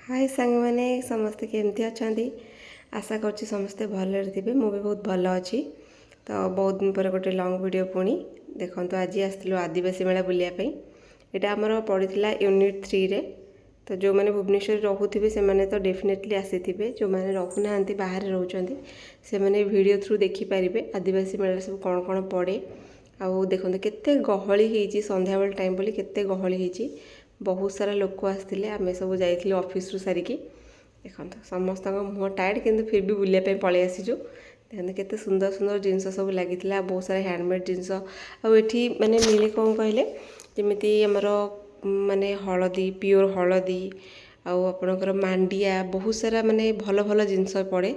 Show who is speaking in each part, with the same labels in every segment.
Speaker 1: ହାଏ ସାଙ୍ଗମାନେ, ସମସ୍ତେ କେମିତି ଅଛନ୍ତି? ଆଶା କରୁଛି ସମସ୍ତେ ଭଲରେ ଥିବେ। ମୁଁ ବି ବହୁତ ଭଲ ଅଛି। ତ ବହୁତ ଦିନ ପରେ ଗୋଟେ ଲଙ୍ଗ୍ ଭିଡ଼ିଓ ପୁଣି। ଦେଖନ୍ତୁ, ଆଜି ଆସିଥିଲୁ ଆଦିବାସୀ ମେଳା ବୁଲିବା ପାଇଁ। ଏଇଟା ଆମର ପଡ଼ିଥିଲା ୟୁନିଟ୍ 3ରେ। ତ ଯେଉଁମାନେ ଭୁବନେଶ୍ୱରରେ ରହୁଥିବେ, ସେମାନେ ତ ଡେଫିନେଟଲି ଆସିଥିବେ। ଯେଉଁମାନେ ରହୁନାହାନ୍ତି, ବାହାରେ ରହୁଛନ୍ତି, ସେମାନେ ଭିଡ଼ିଓ ଥ୍ରୁ ଦେଖିପାରିବେ ଆଦିବାସୀ ମେଳାରେ ସବୁ କ'ଣ କ'ଣ ପଡ଼େ। ଆଉ ଦେଖନ୍ତୁ କେତେ ଗହଳି ହେଇଛି। ସନ୍ଧ୍ୟାବେଳ ଟାଇମ୍ ବୋଲି କେତେ ଗହଳି ହେଇଛି। ବହୁତ ସାରା ଲୋକ ଆସିଥିଲେ। ଆମେ ସବୁ ଯାଇଥିଲୁ ଅଫିସରୁ ସାରିକି। ଦେଖନ୍ତୁ, ସମସ୍ତଙ୍କ ମୁହଁ ଟାୟାର୍ଡ଼, କିନ୍ତୁ ଫିର୍ ବି ବୁଲିବା ପାଇଁ ପଳେଇ ଆସିଛୁ। ଦେଖନ୍ତୁ, କେତେ ସୁନ୍ଦର ସୁନ୍ଦର ଜିନିଷ ସବୁ ଲାଗିଥିଲା। ବହୁତ ସାରା ହ୍ୟାଣ୍ଡମେଡ଼୍ ଜିନିଷ। ଆଉ ଏଠି ମାନେ ମିଳେ କ'ଣ କହିଲେ, ଯେମିତି ଆମର ମାନେ ହଳଦୀ, ପିଓର ହଳଦୀ ଆଉ ଆପଣଙ୍କର ମାଣ୍ଡିଆ, ବହୁତ ସାରା ମାନେ ଭଲ ଭଲ ଜିନିଷ ପଡ଼େ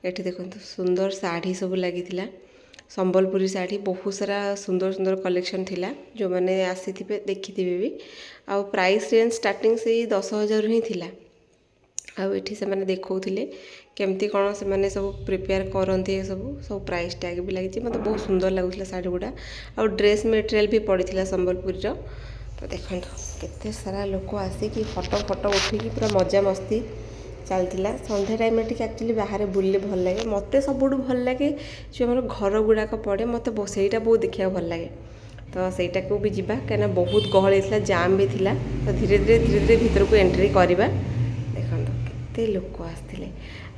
Speaker 1: ଏଠି। ଦେଖନ୍ତୁ, ସୁନ୍ଦର ଶାଢ଼ୀ ସବୁ ଲାଗିଥିଲା, ସମ୍ବଲପୁରୀ ଶାଢ଼ୀ। ବହୁତ ସାରା ସୁନ୍ଦର ସୁନ୍ଦର କଲେକ୍ସନ୍ ଥିଲା। ଯେଉଁମାନେ ଆସିଥିବେ, ଦେଖିଥିବେ ବି। ଆଉ ପ୍ରାଇସ୍ ରେଞ୍ଜ ଷ୍ଟାର୍ଟିଂ ସେଇ 10,000ରୁ ହିଁ ଥିଲା। ଆଉ ଏଠି ସେମାନେ ଦେଖାଉଥିଲେ କେମିତି କ'ଣ ସେମାନେ ସବୁ ପ୍ରିପେୟାର କରନ୍ତି। ଏସବୁ ସବୁ ପ୍ରାଇସ୍ ଟ୍ୟାଗ୍ ବି ଲାଗିଛି। ମୋତେ ବହୁତ ସୁନ୍ଦର ଲାଗୁଥିଲା ଶାଢ଼ୀ ଗୁଡ଼ା। ଆଉ ଡ୍ରେସ୍ ମେଟେରିଆଲ୍ ବି ପଡ଼ିଥିଲା ସମ୍ବଲପୁରୀର। ତ ଦେଖନ୍ତୁ, କେତେ ସାରା ଲୋକ ଆସିକି ଫଟୋ ଫଟୋ ଉଠିକି ପୁରା ମଜାମସ୍ତି ଚାଲିଥିଲା। ସନ୍ଧ୍ୟା ଟାଇମ୍ରେ ଟିକେ ଆକ୍ଚୁଆଲି ବାହାରେ ବୁଲିଲେ ଭଲ ଲାଗେ। ମୋତେ ସବୁଠୁ ଭଲ ଲାଗେ ଯେଉଁ ଆମର ଘର ଗୁଡ଼ାକ ପଡ଼େ, ମୋତେ ସେଇଟା ବହୁତ ଦେଖିବାକୁ ଭଲ ଲାଗେ। ତ ସେଇଟାକୁ ବି ଯିବା, କାହିଁକିନା ବହୁତ ଗହଳି ଥିଲା, ଜାମ୍ ବି ଥିଲା। ତ ଧୀରେ ଧୀରେ ଧୀରେ ଧୀରେ ଭିତରକୁ ଏଣ୍ଟ୍ରି କରିବା। ଦେଖନ୍ତୁ, କେତେ ଲୋକ ଆସିଥିଲେ।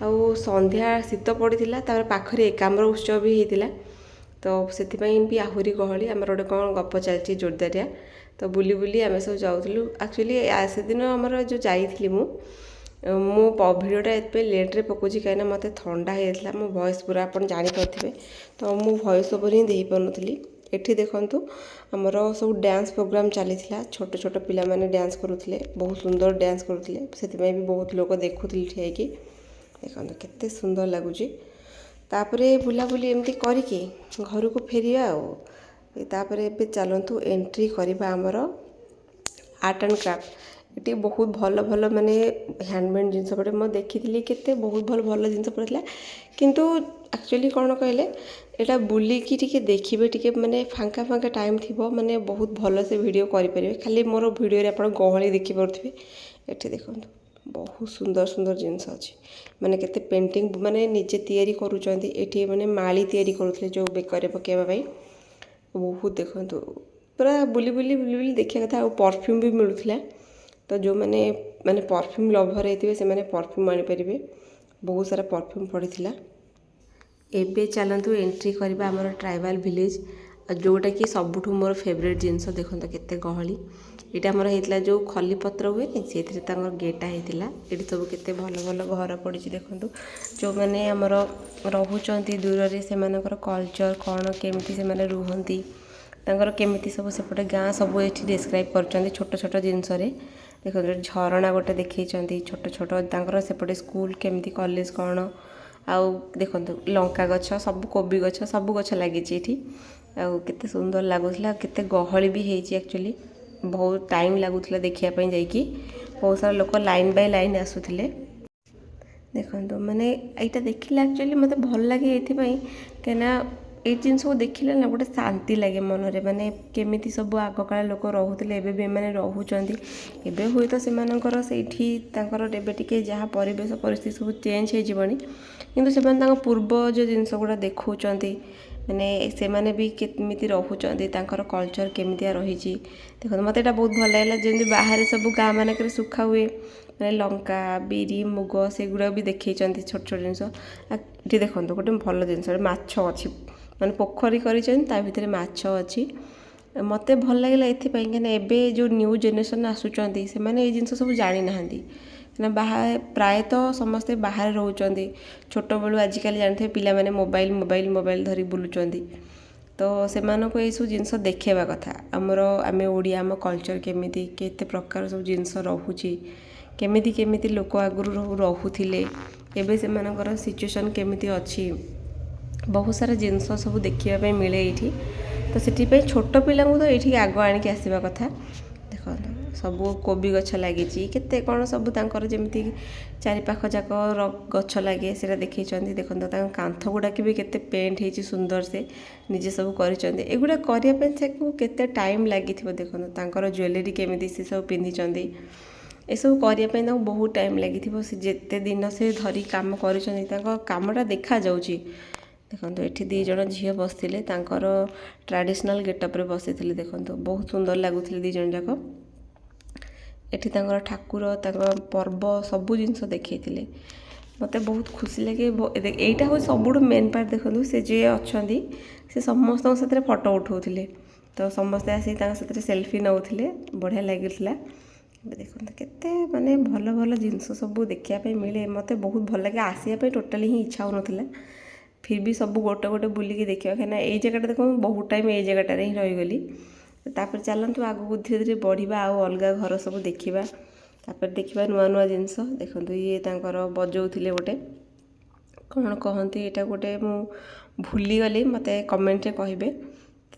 Speaker 1: ଆଉ ସନ୍ଧ୍ୟା, ଶୀତ ପଡ଼ିଥିଲା, ତାପରେ ପାଖରେ ଏକାମ୍ର ଉତ୍ସବ ବି ହେଇଥିଲା, ତ ସେଥିପାଇଁ ବି ଆହୁରି ଗହଳି। ଆମର ଗୋଟେ କ'ଣ ଗପ ଚାଲିଛି ଜୋରଦାରିଆ। ତ ବୁଲି ବୁଲି ଆମେ ସବୁ ଯାଉଥିଲୁ। ଆକ୍ଚୁଆଲି ସେଦିନ ଆମର ଯେଉଁ ଯାଇଥିଲି, ମୁଁ ମୁଁ ଭିଡ଼ିଓଟା ଏଥିପାଇଁ ଲେଟ୍ରେ ପକାଉଛି, କାହିଁକିନା ମୋତେ ଥଣ୍ଡା ହେଇଯାଇଥିଲା। ମୋ ଭଏସ୍ ପୁରା ଆପଣ ଜାଣିପାରୁଥିବେ, ତ ମୁଁ ଭଏସ୍ ଓଭର୍ ହିଁ ଦେଇପାରୁନଥିଲି। ଏଠି ଦେଖନ୍ତୁ, ଆମର ସବୁ ଡ୍ୟାନ୍ସ ପ୍ରୋଗ୍ରାମ୍ ଚାଲିଥିଲା। ଛୋଟ ଛୋଟ ପିଲାମାନେ ଡ୍ୟାନ୍ସ କରୁଥିଲେ, ବହୁତ ସୁନ୍ଦର ଡ୍ୟାନ୍ସ କରୁଥିଲେ। ସେଥିପାଇଁ ବି ବହୁତ ଲୋକ ଦେଖୁଥିଲେ ଠିଆ ହେଇକି। ଦେଖନ୍ତୁ, କେତେ ସୁନ୍ଦର ଲାଗୁଛି। ତାପରେ ବୁଲାବୁଲି ଏମିତି କରିକି ଘରକୁ ଫେରିବା। ଆଉ ତାପରେ ଏବେ ଚାଲନ୍ତୁ ଏଣ୍ଟ୍ରି କରିବା ଆମର ଆର୍ଟ ଆଣ୍ଡ କ୍ରାଫ୍ଟ। ଏଠି ବହୁତ ଭଲ ଭଲ ମାନେ ହ୍ୟାଣ୍ଡମେଡ଼୍ ଜିନିଷ ପଡ଼େ। ମୁଁ ଦେଖିଥିଲି, କେତେ ବହୁତ ଭଲ ଭଲ ଜିନିଷ ପଡ଼ିଥିଲା। କିନ୍ତୁ ଆକ୍ଚୁଆଲି କ'ଣ କହିଲେ, ଏଇଟା ବୁଲିକି ଟିକେ ଦେଖିବେ, ଟିକେ ମାନେ ଫାଙ୍କା ଫାଙ୍କା ଟାଇମ୍ ଥିବ, ମାନେ ବହୁତ ଭଲସେ ଭିଡ଼ିଓ କରିପାରିବେ। ଖାଲି ମୋର ଭିଡ଼ିଓରେ ଆପଣ ଗହଳି ଦେଖିପାରୁଥିବେ। ଏଠି ଦେଖନ୍ତୁ, ବହୁତ ସୁନ୍ଦର ସୁନ୍ଦର ଜିନିଷ ଅଛି। ମାନେ କେତେ ପେଣ୍ଟିଂ ମାନେ ନିଜେ ତିଆରି କରୁଛନ୍ତି ଏଠି। ମାନେ ମାଳି ତିଆରି କରୁଥିଲେ, ଯେଉଁ ବେକରେ ପକାଇବା ପାଇଁ। ବହୁତ ଦେଖନ୍ତୁ, ପୁରା ବୁଲି ବୁଲି ବୁଲି ବୁଲି ଦେଖିବା କଥା। ଆଉ ପରଫ୍ୟୁମ୍ ବି ମିଳୁଥିଲା। ତ ଯେଉଁମାନେ ମାନେ ପରଫ୍ୟୁମ୍ ଲଭର୍ ହେଇଥିବେ, ସେମାନେ ପରଫ୍ୟୁମ୍ ଆଣିପାରିବେ। ବହୁତ ସାରା ପରଫ୍ୟୁମ୍ ପଡ଼ିଥିଲା। ଏବେ ଚାଲନ୍ତୁ ଏଣ୍ଟ୍ରି କରିବା ଆମର ଟ୍ରାଇବାଲ୍ ଭିଲେଜ୍, ଆଉ ଯେଉଁଟାକି ସବୁଠୁ ମୋର ଫେଭରେଟ୍ ଜିନିଷ। ଦେଖନ୍ତୁ, କେତେ ଗହଳି। ଏଇଟା ଆମର ହେଇଥିଲା ଯେଉଁ ଖଲିପତ୍ର ହୁଏନି, ସେଇଥିରେ ତାଙ୍କର ଗେଟ୍ଟା ହେଇଥିଲା। ଏଠି ସବୁ କେତେ ଭଲ ଭଲ ଘର ପଡ଼ିଛି ଦେଖନ୍ତୁ। ଯେଉଁମାନେ ଆମର ରହୁଛନ୍ତି ଦୂରରେ, ସେମାନଙ୍କର କଲଚର୍ କ'ଣ, କେମିତି ସେମାନେ ରୁହନ୍ତି, ତାଙ୍କର କେମିତି ସବୁ ସେପଟେ ଗାଁ, ସବୁ ଏଠି ଡିସ୍କ୍ରାଇବ୍ କରୁଛନ୍ତି ଛୋଟ ଛୋଟ ଜିନିଷରେ। ଦେଖନ୍ତୁ, ଏଠି ଝରଣା ଗୋଟେ ଦେଖେଇଛନ୍ତି ଛୋଟ ଛୋଟ। ତାଙ୍କର ସେପଟେ ସ୍କୁଲ କେମିତି, କଲେଜ କ'ଣ। ଆଉ ଦେଖନ୍ତୁ, ଲଙ୍କା ଗଛ ସବୁ, କୋବି ଗଛ, ସବୁ ଗଛ ଲାଗିଛି ଏଠି। ଆଉ କେତେ ସୁନ୍ଦର ଲାଗୁଥିଲା, କେତେ ଗହଳି ବି ହେଇଛି। ଆକ୍ଚୁଆଲି ବହୁତ ଟାଇମ୍ ଲାଗୁଥିଲା ଦେଖିବା ପାଇଁ ଯାଇକି। ବହୁତ ସାରା ଲୋକ ଲାଇନ୍ ବାଇ ଲାଇନ୍ ଆସୁଥିଲେ। ଦେଖନ୍ତୁ, ମାନେ ଏଇଟା ଦେଖିଲେ ଆକ୍ଚୁଆଲି ମୋତେ ଭଲ ଲାଗେ ଏଇଥିପାଇଁ, କାହିଁକିନା ଏଇ ଜିନିଷକୁ ଦେଖିଲେ ନା ଗୋଟେ ଶାନ୍ତି ଲାଗେ ମନରେ। ମାନେ କେମିତି ସବୁ ଆଗକାଳ ଲୋକ ରହୁଥିଲେ, ଏବେ ବି ଏମାନେ ରହୁଛନ୍ତି। ଏବେ ହୁଏତ ସେମାନଙ୍କର ସେଇଠି ତାଙ୍କର ଏବେ ଟିକେ ଯାହା ପରିବେଶ ପରିସ୍ଥିତି ସବୁ ଚେଞ୍ଜ ହେଇଯିବଣି, କିନ୍ତୁ ସେମାନେ ତାଙ୍କ ପୂର୍ବ ଯେଉଁ ଜିନିଷ ଗୁଡ଼ା ଦେଖାଉଛନ୍ତି, ମାନେ ସେମାନେ ବି କେମିତି ରହୁଛନ୍ତି, ତାଙ୍କର କଲଚର୍ କେମିତିଆ ରହିଛି। ଦେଖନ୍ତୁ, ମୋତେ ଏଇଟା ବହୁତ ଭଲ ଲାଗିଲା। ଯେମିତି ବାହାରେ ସବୁ ଗାଁ ମାନଙ୍କରେ ଶୁଖା ହୁଏ, ମାନେ ଲଙ୍କା, ବିରି, ମୁଗ, ସେଗୁଡ଼ା ବି ଦେଖେଇଛନ୍ତି ଛୋଟ ଛୋଟ ଜିନିଷ। ଏଠି ଦେଖନ୍ତୁ, ଗୋଟେ ଭଲ ଜିନିଷ, ମାଛ ଅଛି। ମାନେ ପୋଖରୀ କରିଛନ୍ତି, ତା ଭିତରେ ମାଛ ଅଛି। ମୋତେ ଭଲ ଲାଗିଲା ଏଥିପାଇଁ, କାହିଁକିନା ଏବେ ଯେଉଁ ନ୍ୟୁ ଜେନେରେସନ୍ ଆସୁଛନ୍ତି, ସେମାନେ ଏଇ ଜିନିଷ ସବୁ ଜାଣିନାହାନ୍ତି, କାହିଁକିନା ପ୍ରାୟତଃ ସମସ୍ତେ ବାହାରେ ରହୁଛନ୍ତି ଛୋଟବେଳୁ। ଆଜିକାଲି ଜାଣିଥିବେ, ପିଲାମାନେ ମୋବାଇଲ, ମୋବାଇଲ, ମୋବାଇଲ ଧରି ବୁଲୁଛନ୍ତି। ତ ସେମାନଙ୍କୁ ଏଇସବୁ ଜିନିଷ ଦେଖେଇବା କଥା। ଆମର ଆମେ ଓଡ଼ିଆ, ଆମ କଲଚର୍ କେମିତି, କେତେ ପ୍ରକାର ସବୁ ଜିନିଷ ରହୁଛି, କେମିତି କେମିତି ଲୋକ ଆଗରୁ ରହୁଥିଲେ, ଏବେ ସେମାନଙ୍କର ସିଚୁଏସନ୍ କେମିତି ଅଛି, ବହୁତ ସାରା ଜିନିଷ ସବୁ ଦେଖିବା ପାଇଁ ମିଳେ ଏଇଠି। ତ ସେଥିପାଇଁ ଛୋଟ ପିଲାଙ୍କୁ ତ ଏଇଠିକି ଆଗ ଆଣିକି ଆସିବା କଥା। ଦେଖନ୍ତୁ, ସବୁ କୋବି ଗଛ ଲାଗିଛି, କେତେ କ'ଣ ସବୁ। ତାଙ୍କର ଯେମିତି ଚାରିପାଖ ଯାକ ଗଛ ଲାଗେ, ସେଇଟା ଦେଖେଇଛନ୍ତି। ଦେଖନ୍ତୁ, ତାଙ୍କ କାନ୍ଥ ଗୁଡ଼ାକ ବି କେତେ ପେଣ୍ଟ ହେଇଛି ସୁନ୍ଦର, ସେ ନିଜେ ସବୁ କରିଛନ୍ତି। ଏଗୁଡ଼ା କରିବା ପାଇଁ ତାକୁ କେତେ ଟାଇମ୍ ଲାଗିଥିବ। ଦେଖନ୍ତୁ, ତାଙ୍କର ଜୁଏଲେରୀ କେମିତି ସେ ସବୁ ପିନ୍ଧିଛନ୍ତି। ଏସବୁ କରିବା ପାଇଁ ତାଙ୍କୁ ବହୁତ ଟାଇମ୍ ଲାଗିଥିବ। ସେ ଯେତେ ଦିନ ସେ ଧରି କାମ କରିଛନ୍ତି, ତାଙ୍କ କାମଟା ଦେଖାଯାଉଛି। ଦେଖନ୍ତୁ, ଏଠି ଦୁଇ ଜଣ ଝିଅ ବସିଥିଲେ, ତାଙ୍କର ଟ୍ରାଡ଼ିସନାଲ୍ ଗେଟଅପ୍ରେ ବସିଥିଲେ। ଦେଖନ୍ତୁ, ବହୁତ ସୁନ୍ଦର ଲାଗୁଥିଲେ ଦୁଇ ଜଣ ଯାକ। ଏଠି ତାଙ୍କର ଠାକୁର, ତାଙ୍କ ପର୍ବ ସବୁ ଜିନିଷ ଦେଖେଇଥିଲେ। ମୋତେ ବହୁତ ଖୁସି ଲାଗେ। ଏଇଟା ହେଉଛି ସବୁଠୁ ମେନ୍ ପାର୍ଟ। ଦେଖନ୍ତୁ, ସେ ଯିଏ ଅଛନ୍ତି, ସେ ସମସ୍ତଙ୍କ ସାଥିରେ ଫଟୋ ଉଠାଉଥିଲେ। ତ ସମସ୍ତେ ଆସିକି ତାଙ୍କ ସାଥିରେ ସେଲ୍ଫି ନେଉଥିଲେ, ବଢ଼ିଆ ଲାଗୁଥିଲା। ଏବେ ଦେଖନ୍ତୁ, କେତେ ମାନେ ଭଲ ଭଲ ଜିନିଷ ସବୁ ଦେଖିବା ପାଇଁ ମିଳେ। ମୋତେ ବହୁତ ଭଲ ଲାଗେ। ଆସିବା ପାଇଁ ଟୋଟାଲି ହିଁ ଇଚ୍ଛା ହେଉନଥିଲା, ଫିର୍ ବି ସବୁ ଗୋଟେ ଗୋଟେ ବୁଲିକି ଦେଖିବା, କାହିଁକିନା ଏଇ ଜାଗାଟା ଦେଖନ୍ତୁ, ବହୁତ ଟାଇମ୍ ଏଇ ଜାଗାଟାରେ ହିଁ ରହିଗଲି। ତାପରେ ଚାଲନ୍ତୁ, ଆଗକୁ ଧୀରେ ଧୀରେ ବଢ଼ିବା ଆଉ ଅଲଗା ଘର ସବୁ ଦେଖିବା। ତାପରେ ଦେଖିବା ନୂଆ ନୂଆ ଜିନିଷ। ଦେଖନ୍ତୁ, ଇଏ ତାଙ୍କର ବଜଉଥିଲେ ଗୋଟେ, କ'ଣ କହନ୍ତି ଏଇଟା ଗୋଟେ, ମୁଁ ଭୁଲିଗଲି, ମୋତେ କମେଣ୍ଟରେ କହିବେ।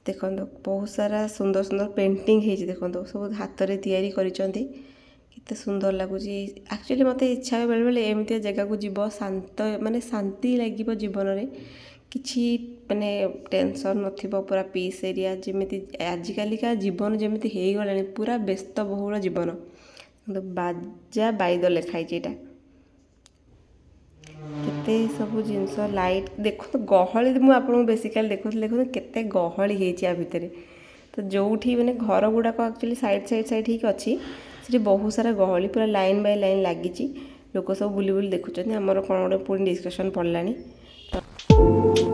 Speaker 1: ଦେଖନ୍ତୁ, ବହୁତ ସାରା ସୁନ୍ଦର ସୁନ୍ଦର ପେଣ୍ଟିଂ ହେଇଛି। ଦେଖନ୍ତୁ, ସବୁ ହାତରେ ତିଆରି କରିଛନ୍ତି, କେତେ ସୁନ୍ଦର ଲାଗୁଛି। ଆକ୍ଚୁଆଲି ମୋତେ ଇଚ୍ଛା ହୁଏ ବେଳେବେଳେ ଏମିତିଆ ଜାଗାକୁ ଯିବ, ଶାନ୍ତ, ମାନେ ଶାନ୍ତି ଲାଗିବ, ଜୀବନରେ କିଛି ମାନେ ଟେନସନ୍ ନଥିବ, ପୁରା ପିସ୍ ଏରିଆ। ଯେମିତି ଆଜିକାଲିକା ଜୀବନ ଯେମିତି ହେଇଗଲାଣି, ପୁରା ବ୍ୟସ୍ତବହୁଳ ଜୀବନ। ବାଜା ବାଇଦ ଲେଖା ହେଇଛି ଏଇଟା। କେତେ ସବୁ ଜିନିଷ, ଲାଇଟ୍ ଦେଖନ୍ତୁ। ଗହଳି ମୁଁ ଆପଣଙ୍କୁ ବେସିକାଲି ଦେଖୁଥିଲି। ଦେଖନ୍ତୁ, କେତେ ଗହଳି ହେଇଛି ଆ ଭିତରେ। ତ ଯେଉଁଠି ମାନେ ଘର ଗୁଡ଼ାକ ଆକ୍ଚୁଆଲି ସାଇଡ଼୍ ସାଇଡ଼୍ ସାଇଡ଼୍ ହେଇକି ଅଛି, ସେଠି ବହୁତ ସାରା ଗହଳି, ପୁରା ଲାଇନ୍ ବାଇ ଲାଇନ୍ ଲାଗିଛି। ଲୋକ ସବୁ ବୁଲି ବୁଲି ଦେଖୁଛନ୍ତି। ଆମର କ'ଣ ଗୋଟେ ପୁଣି ଡିସ୍କସନ୍ ପଡ଼ିଲାଣି ତ।